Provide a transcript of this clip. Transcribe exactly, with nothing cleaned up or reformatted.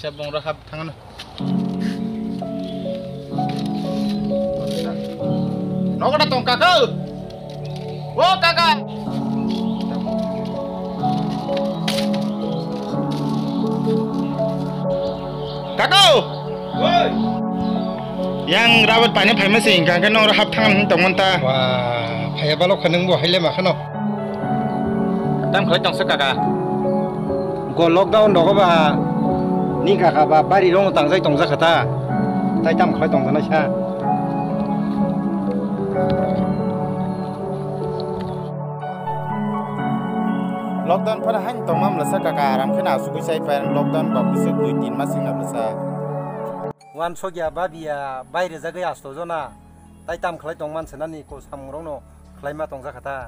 Sabong rok hap thangano. Nogo da tong kaka. O kaka. Kaka. Oi. Yang rawat pani phaima se hingka hingke noro hap thangan tongmon ta. Wah, phaya balok kha nung bo haile ma khano. Tam khlai tongsa kaka. Go lockdown rogo ba ni kaka ba bari rong tangjai tongja kha ta. Tai tam khlai tongja nai sa. Lockdown phara hain tongma mlasa kaka aram khena asugui sai pan lockdown ba bwswk dui tin mas wngna mlasa. Wan sogya babia baire jagwi asto jona. Tai tam khlai tongman senani ko samung rokno khlaima tongja kha ta.